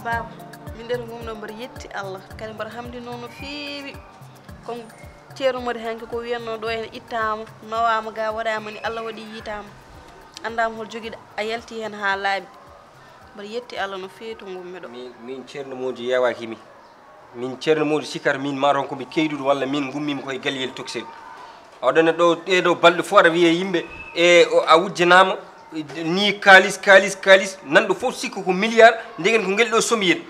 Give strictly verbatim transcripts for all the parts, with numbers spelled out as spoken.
Baaba, min de to ngonmi ɗo mboɗo yetti Allah, kadi mboɗo hamdinoo no feewi. Comme Ceerno Modi hanki ko wiyatnoo ɗo en ittaama, nawaama ga, waɗaama ni, Allah waɗi yiitaama. Anndaama hol jogiɗo, a yalti heen haa laaɓi. Mboɗo yetti Allah no feewi to ngonmi ɗo. Min, min Ceerno Modi yeewaaki mi. Min Ceerno Modi sikar min ma ronko mi keyduɗo walla min ngummimi koye galiyel toksel. Oɗon ɗo ɗeɗo balɗe fof aɗa wiye yimɓe e o- a wujjanaama ni kaalis, kaalis, kaalis, nanɗo fof sikka ko milliard, ndegen ko ngel ɗo somiyel.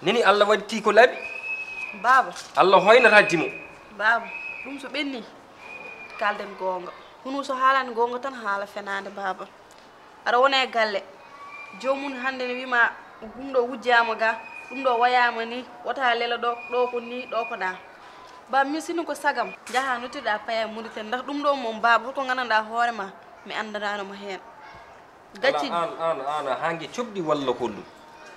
Nani Allah waɗti ko laaɓi? Baaba. Allah hoynata dimo. Baaba, ɗum so ɓenni, kalden goonga. Hunu so haalani goonga tan haala fenaande baaba. Aɗa wona e galle. Joomum hannde ne wima ɗum ɗo wujjaama ga, ɗum ɗo wayaama ni, wota lela ɗo, ɗo ko ni, ɗo ko ɗa. Baaba, min sino ko sagam, njaha nottirɗa paya Mauritanie. Ndax ɗum ɗo moom baaba, holko nganndanɗa hoore ma, mi anndanano ma heen. Gacci. Ala an, an, an, a hange coɓɗi walla ko ɗum?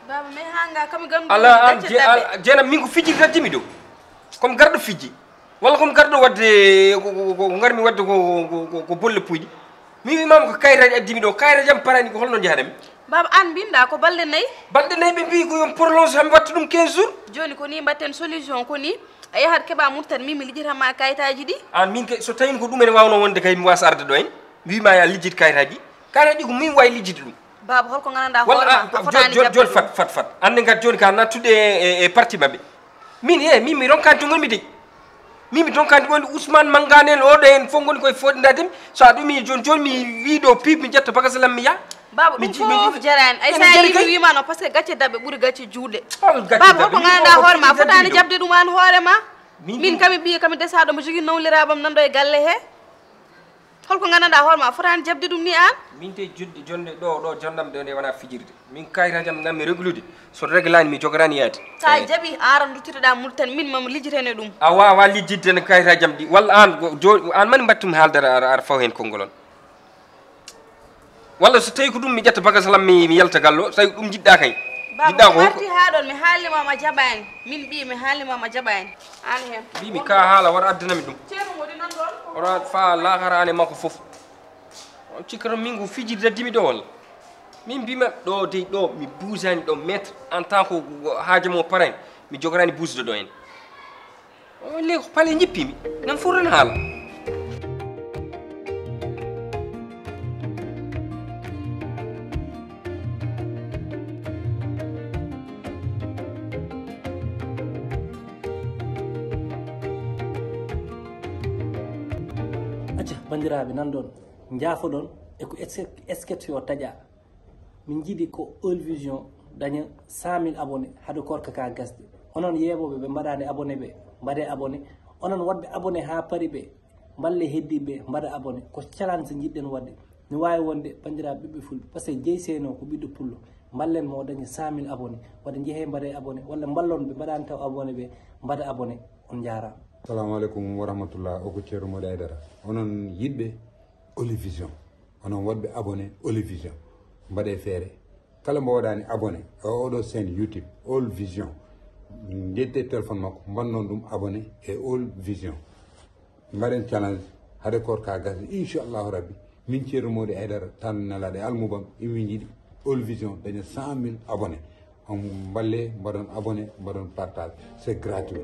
Baaba, mi hanga kam gandu Ala an, gacci je- daɓɓe. Al- Jeenam, min ko fijirde addimi ɗo. Comme garɗo fijji. Walla comme garɗo wadde ko, ko, ko, ko ngarmi wadde ko, ko, ko, ko bolle puyɗi. Mi wimama ko kayitaji addimi ɗo. Kayitaji am parani ko holno jahaɗami? Baaba, an mbinɗa ko balɗe nayi? Balɗe nayi ɓe mbi ko yon prolonge, hami watta ɗum quinze jours. Joni ko ni mbatten solution ko ni. A yahat keɓa Mauritanie, min mi lijjitama kayitaji ɗi. An min kay, so tawino ko ɗum ene wawno wonde kay mi wasa arde ɗo en. Mbima ya lijjit kayitaji. Kayitaji ko min wawi lijjitde ɗum. Baaba, holko gandanɗa Walla hoore ma, a- a jo- fotani jo- joni jabbude fat, ɗum? Fat, fat. Ande ngat joni ka nattude e, e, e parti maɓɓe. Min, e, min mi ronkani to gonmi de. Min mi ronkani to gonmi Ousmane Mangane en, oɗo en fof goni koye foɗidade mi. So a ɗumi joni, joni mi wi ɗo pip mi ƴetta bagasalam mi yaha. Baaba, Mi ɗum ji- mi- fof jarani. Ay, ene sa jari yeehi kay. Wima no, parce que gacce daɓɓe ɓuri gacce juuɗe. Hol gacce Baaba, daɓɓe? Holko Min gandanɗa ko hoore ma, fotani fijirde. Jabde ɗum an hoore ma. Min Min kay. Kami ɓiye kami desa ɗo mo jogui nawliraɓam nanɗo e galle he. Holko gandanɗa hoore ma, fotani jabde ɗum ni an? Min te joddi jonde ɗo, ɗo jondam ɗo nde wona fijirde. Min kayitaji am ngammi reglude. So reglani mi jogorani yaade. Sa Eh. Jaɓi aran duttitoɗa Mauritanie, min mami lijjitene ɗum. A wawa lijjitde no kayitaji am ɗi. Walla an, go- jo- an mani mbattum haaldere ara, ara faw hen konngol on. Walla so tawi ko ɗum mi ƴetta bagasalam mi, mi yalta gallo, so tawi ko ɗum jiɗɗa kay. Baaba, jiɗɗa ko mi warti ha ɗon, mi haalnima ma jaɓani. Min ɓi mi haalnima ma jaɓani. An hen. Mbimi ka haala wara addanami ɗum. Ceerno Modi nan ɗon. Ora fa lahara ane makko fof. On cikkata min ko fijirde dimi ɗo walla? Min mbima ɗo dey ɗo mi buusani ɗo maître en tant que haaja mo parani mi jogorani buusde ɗo en. O le ko pale jippimi nan fof tan haala. Acca, banndiraaɓe, nan ɗon, njaafoɗon e ko es- esket yo taƴa. Min njiɗi ko All Vision daña cent mille abonné hade korka ka gasde. Onon yeeɓooɓe ɓe mbaɗaani abonné ɓe, mbaɗee abonné. Onon waɗɓe abonné haa pari ɓe, mballe heddiiɓe ɓe, mbaɗa abonné. Ko challenge njiɗɗen waɗde. No waawi wonde banndiraaɓe ɓiɓɓe fulɓe, parce que Jeyi Seyno ko ɓiɗɗo pullo. Mballen mo o daña cent mille abonné. Waɗa njehee mbaɗee abonné, walla mballon ɓe mbaɗaani taw abonné ɓe, mbaɗa abonné. On njaaraama. Assalamu aleykum wa rahmatullah. O ko Ceerno Mody Aidara. Onon yiɗɓe All Vision, onon waɗɓe abonné All Vision, mbaɗee feere. Kala mbo waɗaani abonné e oɗo chaîne YouTube All Vision, njettee téléphone makko, mbannon ɗum abonné e All Vision. Mbaɗen challenge hade koor ka gasde, inchallahu rabbi. Min Ceerno Mody Aidara, tan nelaaɗo e almubam, imi njiɗi All Vision daña cent mille abonné. On mballe, mbaɗon abonné, mbaɗon partage. C'est gratuit.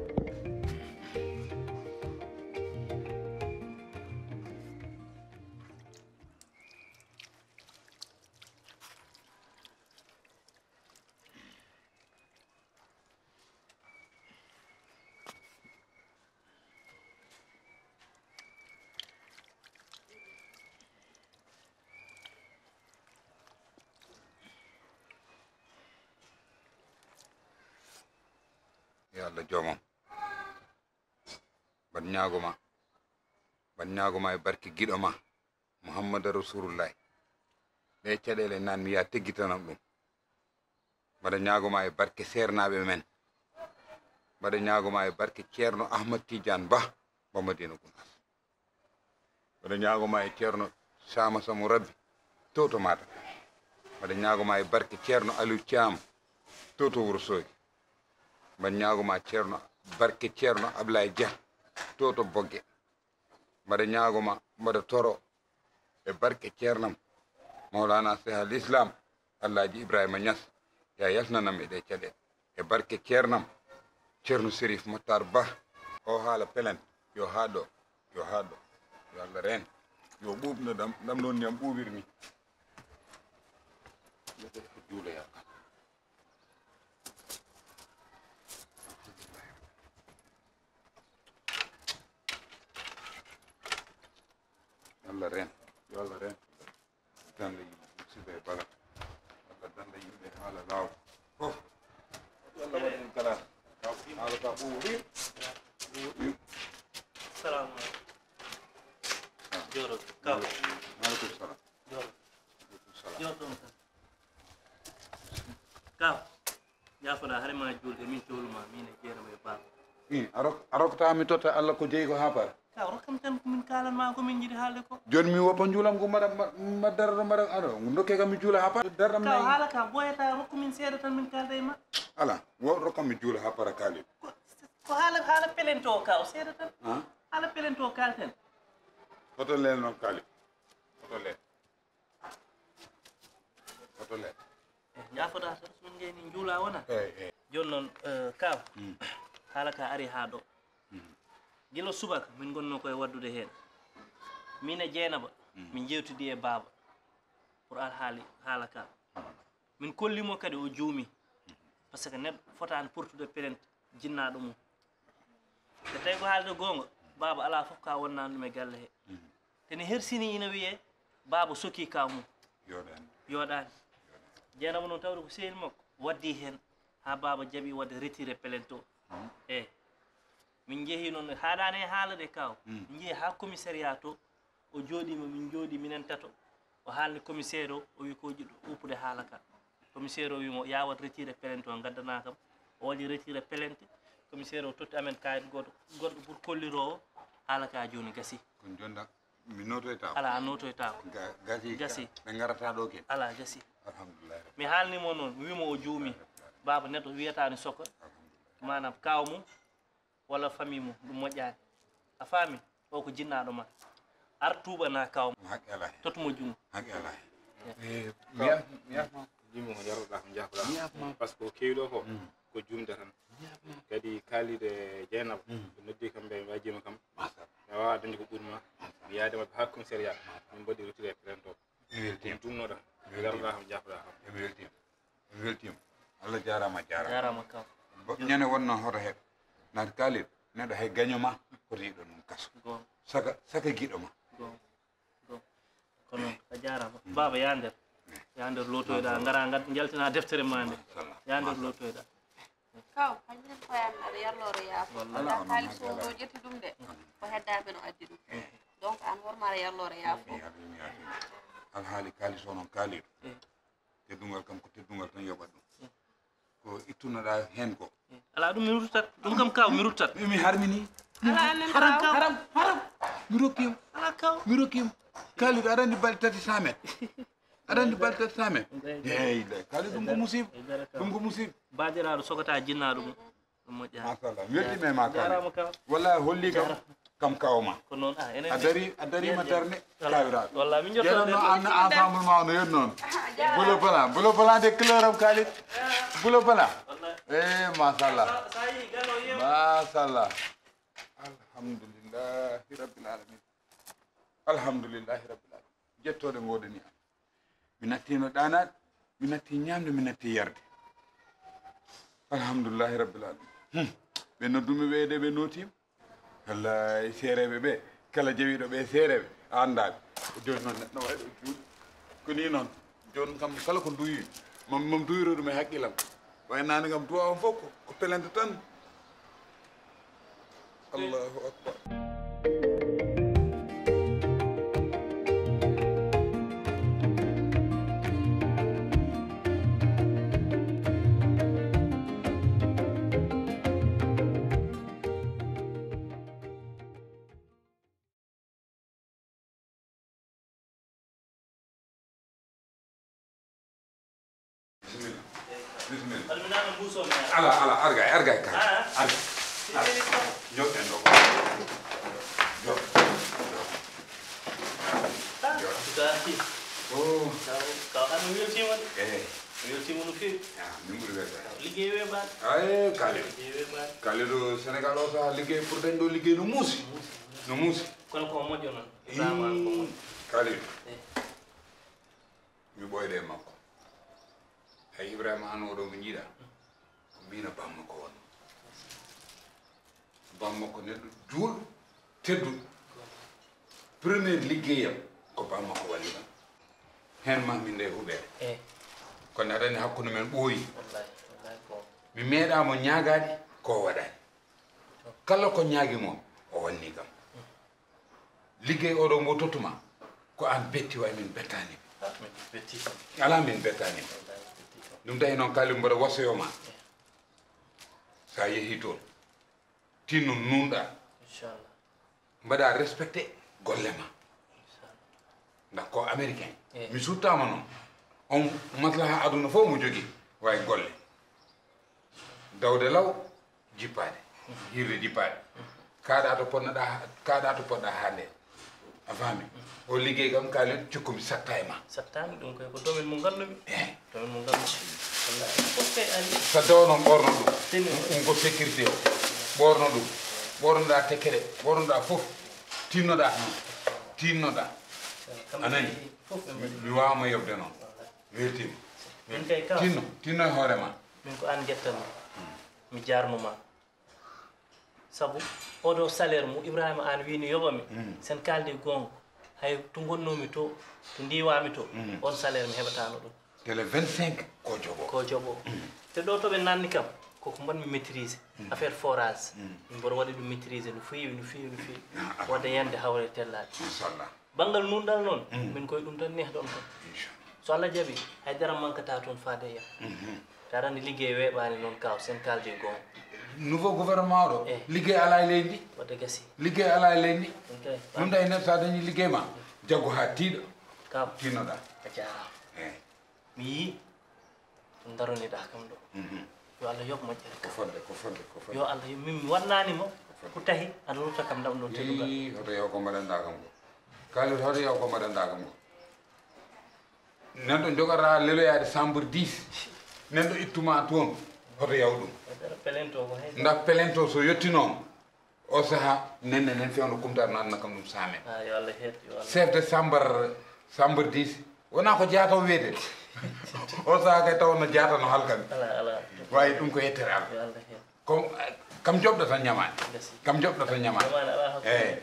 Yo Allah joomam. Mbaɗ ñaago ma. Mbaɗ ñaago ma e barke giɗo ma. Muhammadu Rasulullahi. Ɗe caɗeele nan mi ya teggitanam ɗum. Mbaɗa ñaago ma e barke seernaaɓe men. Mbaɗa ñaago ma e barke Ceerno Ahmad Tidiane Ba, Ba Madina Gunaas. Mbaɗa ñaago ma e Ceerno Sama Samu Rabbi, to to Matam. Mbaɗa ñaago ma e barke Ceerno Aliou Thiam, to to Wuro Soogi. Mbaɗa ñaago ma Ceerno, barke Ceerno Ablaye Dia, to to Bogge. Mbaɗa ñaago ma, mbaɗa toro e barke ceernam, Mawlana Cheikh al Islam, Alhaji Ibrahima Niass, ya yaltinanam e ɗe caɗeele. E barke ceernam, Ceerno Serif Matar Ba. O haala pelent, yo haa ɗo, yo haa ɗo. Yo Allah reen, yo ɓuuɓ no ɗam, ɗam noon ndiyam ɓuuɓir ni. Yo ɓe ko juuloya. Allah reen, yo Allah reen. Danda yimɓe, musiba e bala. Allah danda yimɓe haala laawol. Fof. Allah waɗi ɗum kala. Haala ka ɓuuɓo. Salamu aleykum. Jooɗo. Kaw. Maaleykum salam. Jooɗo. Maaleykum salam. Jooɗo ɗon tan. Kaw. Jaafoɗa, hare ma juulde, min cooluma, min e Jeynaba e Baaba. I, a rok-, a rokkata mi totta Allah ko jeyi ko haa para. Kaw, rokkam tan ko min kaalan ma, ko min njiɗi haalde ko. Jooni mi woppa njuulam ko mbaɗa, ma, ma daraɗo mbaɗa, ano, dokke kam mi juula haa para. Daraɗam Kaw, nayi. Haala ka, boyata, rokku min seeɗa tan min kaalda e ma. Ala, wo rokkam mi juula haa para Kaalid. Ko, ko haala, haala pelento o Kaw, seeɗa tan. Ah? Haala pelento o kaalten. Hoto leel noon Kaalid. Hoto leel. Hoto leel. Eh, njaafoɗa tan, so min ngayni njuula wona. Eey, eey. Jooni noon, eh, Kaw, Mm. haala ka ari haa ɗo. Mm. Gila subaka, min ngonno koye waɗdude heen. Min e Jeynaba, Mm. min njeewtidi e Baaba. Pour alhaali, haala ka. Mm. Min kolli mo kadi o juumi. Par ce que neɗɗo fotaani portude pelent jinnaaɗo mum. So tawi ko haalde goonga, Baaba alaa fof ka wonnaan ɗum e galle he. Mhm. Te ne hersini ina wiyee, Baaba sokii ka mum. Yooɗaani. Yooɗaani. Jeynaba noon tawde ko sehil makko, waddii heen haa Baaba jaɓi waɗde retiré pelent o. Mhm. Eey. Min njehi noon, haaɗaani e haala de Kaw. Mhm. Min njehi haa commissariat to, o jooɗiima, min njooɗii minen tato. O haalni commissaire o, o wi ko jiɗɗo uppude haala ka. Commissaire o wi mo, "Yaa waɗ retiré pelent o, ngaddanaa kam." O waɗi retiré pelent. Commissaire o totti amen kayit goɗɗo, goɗɗo pour kolliroowo haala ka jooni gasi. Kono jonta, mi notoytaako. Alaa, a notoytaako. Ga-, gasi, Gasi. Ɓe ngarata ɗo ken. Alaa, gasi. Alhamdulillah. Mi haalni mo noon, mi wi mo o juumi. Alhamdulillah. Baaba neɗɗo wiyataani soko. Alhamdulillah. Maanaam kaaw mum, walla famille mum, ɗum moƴƴaani. A faami? O ko jinnaaɗo ma. Ar tuuɓana kaaw ma. Haqqe alaa heen. Tottu mo junngo. Haqqe alaa heen. Eh, mi yaf-, mi yafma. Jimmo ko jarruɗaa ko njaafɗaa. Mi yafma. Par ce que ko kewi ɗo ko, Mm. ko juumde tan. Mi yafma. Kadi Kaalid e Jeynaba, Mm. ɓe noddi kam ɓe, ɓe mbajjima kam. Machallah. Mi waawaa dañde ko ɓuri ma. Mi yaade maɓɓe haa commissariat. Min mbaɗi retiré plainte o. Mi weltiima. Ɗum ɗumnoɗaa. Mi weltiima. Jarruɗaa kam, njaafɗaa kam. Mi weltiima. Mi weltiima. Allah jaaraama, a jaaraama. Jaaraama, Kaw. Bo-, ñande wonno hoto heɓ. Naati Kaalid, neɗɗo hay gaño ma, hoto yiɗo ɗum kaso. Goonga. Saka, saka giɗo ma. Goonga. Goonga. Ko noon, a jaaraama. Mm. Baaba, yaa nder. Mm. Yaa nder lootoyɗaa, Machallah. Ngara ngal-, njaltina deftere ma nde. Machallah. Yaa nder Machallah. Lootoyɗaa. Kaw, hay minen koye amen aɗa yarlore yaafo. Wallaahi. Alaa, alaa, kaalis o alaa. Ɗo ƴetti ɗum de, ko heddaaɓe no addi ɗum. Mm. Donc, aan hoore ma aɗa yarlore yaafo. Mi yaafi, mi yaafi. Alhaali kaalis o noon, Kaalid. Mm. Teddungal kam ko teddungal tan yoɓat ɗum. Mm. Ko ittunoɗaa heen ko. Mm. Alaa, ɗum mi ruttat. Ɗum kam, Kaw, mi ruttat. Mi, mi harmini. Alaa, amen haram, Kaw. Haram, haram. Mi rokkiima. Alaa, Kaw. Mi rokkiima. Kaalid, aɗa anndi balɗe tati cent mètres. Aɗa anndi balɗe tati cent mètres. Eey, Kaalid, ɗum ko musiba. Ɗum ko musiba. Baadiraaɗo sokata jinnaaɗo mum. Ɗum moƴƴaani. Machallah. Mi weltiima e ma, Kaalid. Jaaraama, Kaw. Wallaahi, holli kam, Jaaraama. Kam kaaw ma. Ko noon, ah, enen A dari, a dariima darnde kaawiraaɗo. Wallaahi, min njotto Jeɗonno nder an ensemble ma no yoni noon. Bleu blanc, bleu blanc de couleur am, Kaalid. Bleu blanc. Wallaahi. Eh, machallah. Sa, sa yi gano yew. Machallah. Alhamdulillahi rabbil alamin. Alhamdulillahi rabbil alamin. Jettooɗe ngoodani am. Mi nattiino ɗaanaade, mi natti ñaamde, mi natti yarde. Alhamdulillahi rabbil alamin. Hmm. Ɓe noddumi ɓe de, ɓe nootiima. Wallaay, seereeɓe ɓe, kala jewiiɗo ɓe seereeɓe, a anndaa ɓe. Ko jooni noon neɗɗo waɗi ɗo juuɗe. Ko nii noon, jooni kam kala ko duwi, mam, mam duwiro ɗum e hakkillam. Way naane kam duwa on fof ko, ko pelente tan. Allahu akbar. Bisimilla. Bisimilla. Alminaama mbuuso mi. Ala, ala, arga, arga ka. Ah. Arga. Arga. Joɗɗen ɗo. Joɗ. Joɗ. Ah, joɗ. Ka, oh. Ka, ka, an weltiima de. Eh. Weltiima no feewi. Ah, min ɓuri weltaade. Liggey weeɓaani. Ay, Kalidou. Liggey weeɓaani. Kalidou, Sénégal o saha liggey pour dañɗo liggey no muusi. No muusi. Kono ko moƴƴo noon. Ibrahima ko moƴƴo. Kalidou. Mi ɓooyde e makko. Hay Ibrahima Anne oɗo mo njiiɗa. Ko mbina bammakko wonno. Bammakko neɗɗo juulɗo, tedduɗo. Premier liggeyam ko bammakko walli ɗam. Heen ma min nde huɓeede. Eyi. Kono aɗa anndi hakkunde men ɓooyi. Wallahi, wallahi ko. Mi meeɗaa mo ñaagaade ko o waɗaani. Kala ko ñaagi mo o walli kam. Liggey oɗo mbo tottuma ko aan betti way min bettaani. Ah, min betti kam. Alaa min bettaani. Wallahi betti kam. Ɗum tawi noon Kalidou mboɗo wasoyo ma. So a yehii toon tinno nunɗa Inchallah. Mbaɗa respecté golle ma. Ndax ko américain. Mi suttaama noon. On maslaha aduna fof mo jogi wawi golle. Dawde law jippaade. Hirde jippaade. Kaaɗa to ponnoɗa kaaɗa to poɗɗa haande. A faami? O liggey kam Kalidou cikkumi satta e ma. Sattaani ɗum koy ko domaine mo nganndu-mi. Domaine mo nganndu-mi. Wallahi fof kay ari. So tawa noon ɓorno ɗum. Ɗum ko sécurité o. Ɓorno ɗum. Ɓornoɗa tekkere. Ɓornoɗa fof. Tinnoɗa. Tinnoɗa. A nani? Mi wawama yobde noon. Weltima. Min kay ka. Tinno. Tinno e hoore ma. Min ko an njettanmi. Mi jarnuma. Sabu oɗo salaire mo Ibrahima Anne wini yoɓami. Sen kaldi gonga. Hay to gonnomi to, to ndiwami to, on salaire mi heɓatano ɗum. Tele vingt-cinq ko joɓo. Ko joɓo. Te ɗo to ɓe nanni kam koko mbanmi maîtrisé. Affaire forage. Min mboɗo waɗi ɗum maîtrisé no feewi no feewi no feewi. Wadde yande hawre tellade. Machallah. Banngal nunɗal noon, min koye ɗum tan nehɗon kam. So Allah jaɓi, hay dara mankata toon faade e yam. Te aɗa anndi liggey weeɓaani noon kaw, sen kaldi e goonga. Nouveau gouvernement oɗo, liggey ala e leydi ndi. Wadde gasi. Liggey ala e leydi ndi. Ɗum kay. Ɗum tawi neɗɗo so a dañi liggey ma, jaggu ha tiiɗo. Kaw. Tinnoɗa. A jaaraama. Eyi. Mi yii ɗum daroniɗa kam ɗo. Yo Allah yoɓ moƴƴere Ko kam. fodde, ko fodde, ko fodde. Yo Allah yoɓ, min mi waɗnani mo ko tahi aɗa rutta kam ndam ɗo teddugal. Ii, hoto yaw ko mbaɗanɗa kam ko. Kalis, hoto yaw ko mbaɗanɗa kam ko. Neɗɗo jogata leloyaade chambre dix. Neɗɗo ittuma toon, hoto yaw ɗum. Pelento ko hay. Ndax pelento so yettinoma, o saha nenne nen fewndo kumtata no aduna kam ɗum saamen. Ah, yo Allah heed, yo Allah. Chef de chambre, chambre dix, wona ko jaata o wiyete. O saha kay taw no jaata no halkami. Ala, ala. Wawi ɗum ko yettere Allah. Yo Allah heed. Ko kam joɓɗo tan ñamaani. Kam joɓɗo tan ñamaani. Eyyi.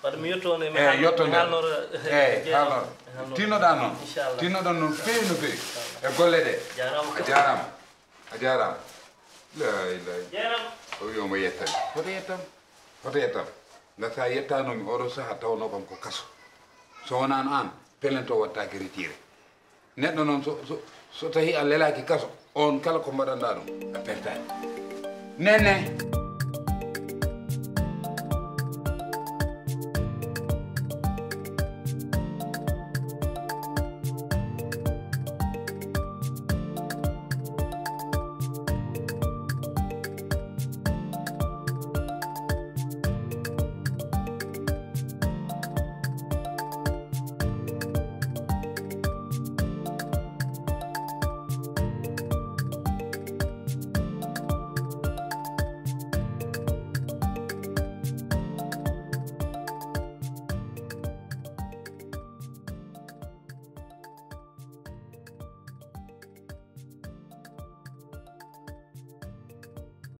Waɗa mi yettono e mi haalnora. Eyyi, haalnora. Tinnoɗa noon. Inchallah. Tinnoɗon noon feewi no feewi. E golle ɗe. A jarama. A jarama. La ilaha. O wi omo yettami. Hoto yettam. Hoto yettam. Nde sa yettanomi oɗo saaha tawno kam ko kaso. So wonano an, pelento wattaki retiré. Neɗɗo noon so, so, so tawi a lelaki kaso, on kala ko mbaɗanɗa ɗum a pertani. Nene.